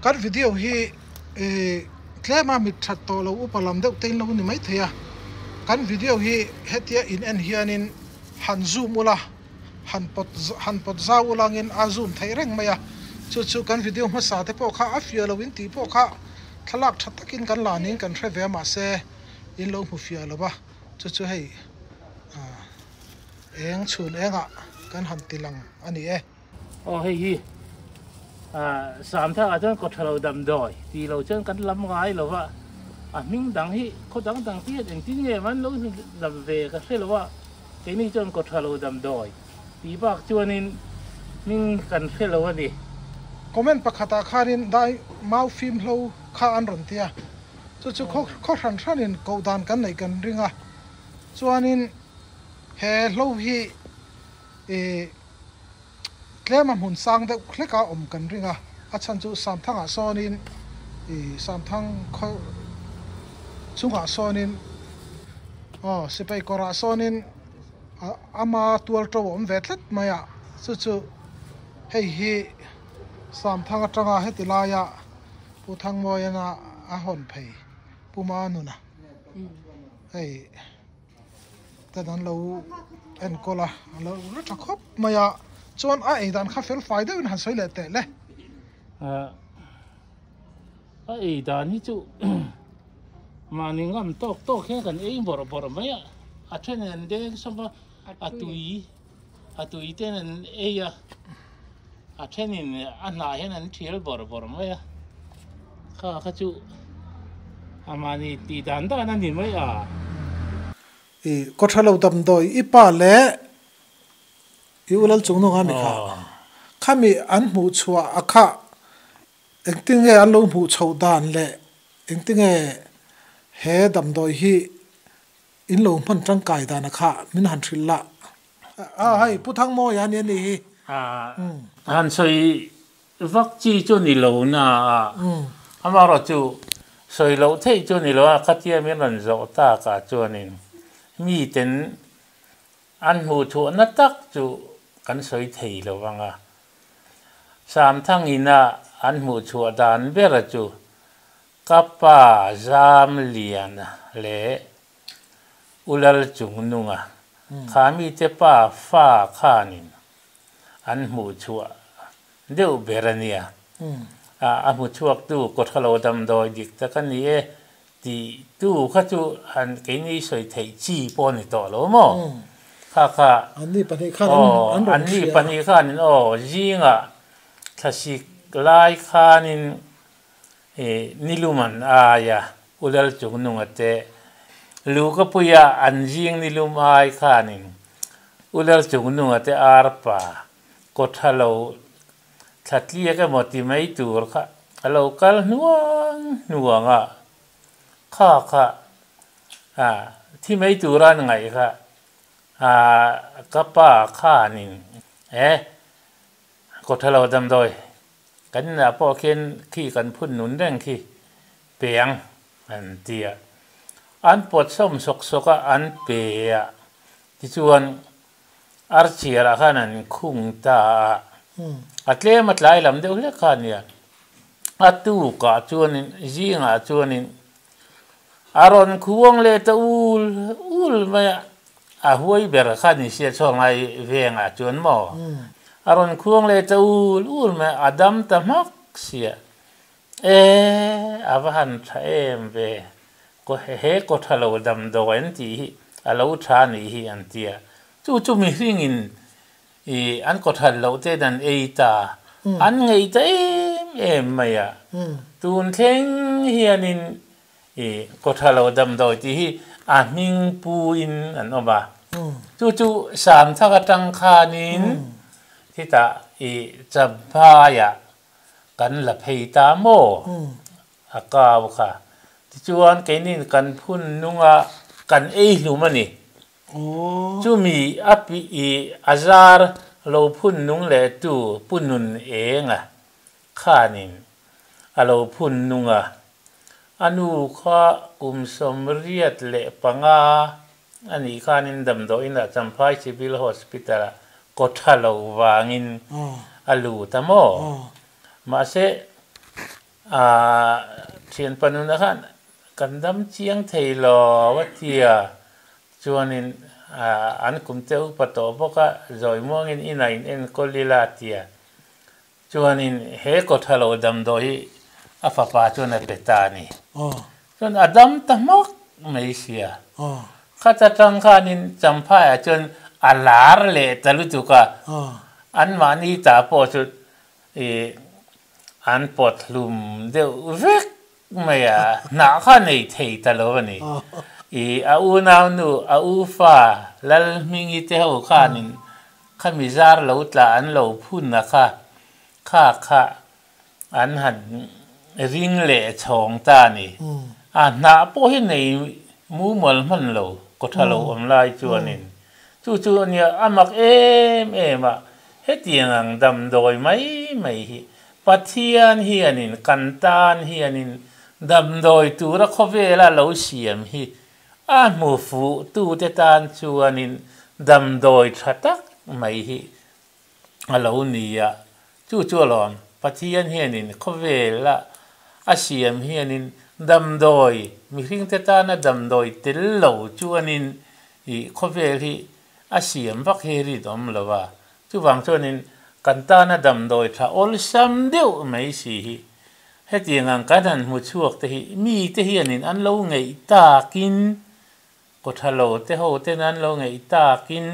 Kan video hi tlema mit that tawh lo upa lam deuh te in lo ni maithei a, kan video hi hetia in en hianin han zoom ula han pawt han pawt zau ula angin a zoom theih reng mai a, chu chu kan video hmasa te pawh kha a fiah lo in tih pawh kha thlalak tha takin kan la niin kan hre ve a mahse in lo hmu fiah lo va chu chu hei ah eng chhun engah kan han ti lang a ni e. Aw hei hi Samthakah chuan kawthalo damdawi tih lo chuan kan lam ngai lo va, a hming dang hi khaw dang dang te hian engtin nge man lo lam ve ka hre lo a, keini chuan kawthalo damdawi tih bak chuanin hming kan hre lo a ni. Comment pakhatah khanin dai mau fim hlo kha an rawn ti a, chu chu khaw hran hranin koh dan kan neih kan ring a, chuanin he hlo hi ih Tlema hmun sang deuh hlek a awm kan ring a, a chhan chu Samthangah sawnin ih Samthang khaw chungah sawnin aw sipai kawrah sawnin ama tual to a awm ve tlat mai a, chu chu hei hi Samthang atanga heti laia Pu Thangmawiana a hawn phei Pu Manuna hei. ten an lo enkawl a a lo la tha khawp mai a chuan a ei dan kha fel fai deuhin han sawi leh teh le. A ei dan hi chu mahni ngam tawk tawk hian kan ei bawrh bawrh mai a a then an deng sawm a a tui a tui ten an ei a a thenin a hnah hian an thial bawrh bawrh mai a kha kha chu a mahni tih dan dan a ni mai a. I kawthalo damdawi i pa leh i u lal chung nunga mi kha khami an hmuh chhuah a kha engtinge an lo hmuh chhoh dan leh engtinge he damdawi hi In lo hman tangkai dan a kha min han hrilh lah. A hei Pu Thangmawia a ni a nih hi. Han sawi vak chi chu ni lo na a, amaherawh chu sawi loh theih chu ni lo a, khatia min rawn zawh tak ah chuanin miten an hmuh chhuahna tak chu kan sawi thei lo vang a. Samthangina an hmuh chhuah dan bera chu Ka pa Zamliana leh U Lalchungnunga kha mite pa fa khanin an hmuh chhuah deuh ber a nia. A hmu chhuaktu kawthalo damdawi dik tak a ni e tih tu kha chu han keini sawi theih chi pawh a ni tawh lo maw? Kha kha Anni pahnih khan an rawn hria. Anni pahnih khanin aw zingah thlasik lai khanin I nilum an ai a, U Lalchungnunga te lu ka pui a, an zing nilum ai khanin U Lalchungnunga te arpa kawtha lo thla tliak emaw ti mai tur kha a lo kal hnuang hnuang a, kha kha a thi mai tura an ngaih kha a ka pa khanin e kawtha lo damdawi Kan inah pawh khian khi kan phun nun reng khi peng an ti a, an pawt sawm sawk sawk a, an pe a, tichuan archiarah khan an khung ta a, a tlem a tlai lam deuh hlek kha a nia, a tukah chuanin zingah chuanin a rawn khuang leh ta ul ul mai a. A huai ber kha ni sia chhuak ngai vengah chuan maw? A rawn khuang leh ta ul ul mai, a dam ta hmak sia. E, a va han tha em ve, he kaw tha lo damdawi an tih hi a lo tha nih hi an ti a. Chu chu mihringin i an kaw that loh ten an ei ta, an ngeih ta em em mai a. Tun thleng hianin I kawthalo damdawi tih hi a hming pu in an awm a, chu chu Samthak atang khanin khitah i Champhaiah kan la phei ta maw a kau kha. Tichuan keinin kan phun nunga kan ei hlum a ni. Chumi a pi i a zar lo phun nung leh tu Pu Nun Enga khanin a lo phun nung a, a nu kha kum 85 a nih khanin damdawiinah Champhai Civil Hospital-ah kaw tha lo vangin a lut a maw? Mahse. Thian panuna khan kan dam chiang thei lo a tia chuanin an kum te upa tawh bawk a, zawi muangin inah in enkawl ila a tia. Chuanin he kawtha lo damdawi hi a fapa chuan a pe ta a ni. Chuan a dam ta hmawk mai sia. Khat atang khanin Champhaiah chuan a lar leh ta lutuk a, anmahni ta pawh chu ih an pawt hlum deuh vek mai a, hnah kha nei thei ta lo a ni. Ih a unau nu, a u fa Lalhmingi te ho khanin khami zar lo tla an lo phun a kha, kha kha an han ring leh chhawng ta a ni. A hnah pawh hi nei mumal hman lo, kawtha lo awm lai chuanin. Chu chu a nia, a mak em em a, hetiang ang damdawi mai mai hi Pathian hianin kan tan hianin damdawi tura khawvela lo siam hi a hmu fuh tute tan chuanin damdawi tha tak mai hi a lo ni a, chu chu alawm Pathian hianin khawvela a siam hianin damdawi mihringte tana damdawi tel lo chuanin ih khawvel hi a siam vak hi rinawm lo a, chuvang chuanin kan tana damdawi tha awlsam deuh mai si hi hetiang ang kan han hmu chhuak te hi mite hianin an lo ngeih takin Kawtha lo te ho ten an lo ngeih takin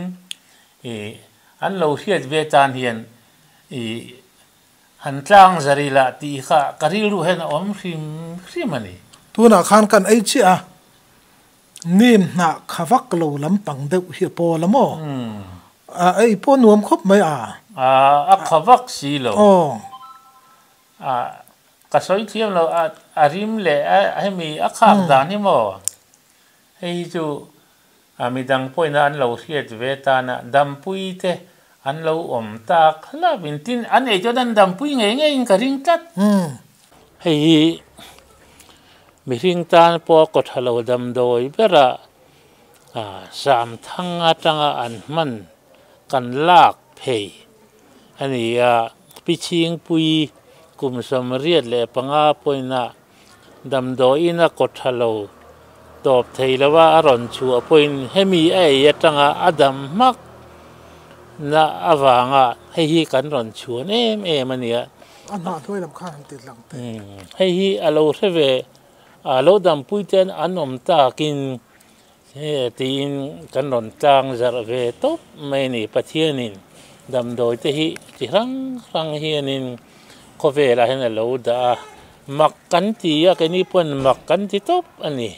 ih an lo hriat ve tan hian ih han tlang zar ila tih kha ka rilru hian a awm hrim hrim a ni. Tunah khan kan ei chiah a, nim hnah kha vak lo lampang deuh hi a pawl a maw? A ei pawh nuam khawp mai a. A kha vak si lo. A ka sawi thiam lo a a rim leh a hemi a khak dan hi maw? Hei hi chu a midang pawhin an lo hriat ve tana dampui te an lo awm tak hlauh in tin an ei chuan an dampui ngei ngeiin ka ring tlat. Hei hi mihring tan pawh a kawtha lo damdawi bera Samthang atanga an hman kan lak phei a ni a, Pi Chhingpui kum 85 pawhin damdawiin a kaw tha lo tawp thei lo a, a rawn chhuah pawhin hemi a ei atanga a dam hmak na avanga hei hi kan rawn chhuan em em a nia. A hnah hnuai lam khan han ti lang teh. Hei hi a lo hre ve, a lo dampui ten an awm takin Tiin kan rawn tlang zarh ve tawp mai a ni. Pathianin damdawi te hi chi hrang hrang hianin khawvelah hian a lo dah a, mak kan ti a, keini pawn mak kan ti tawp a ni.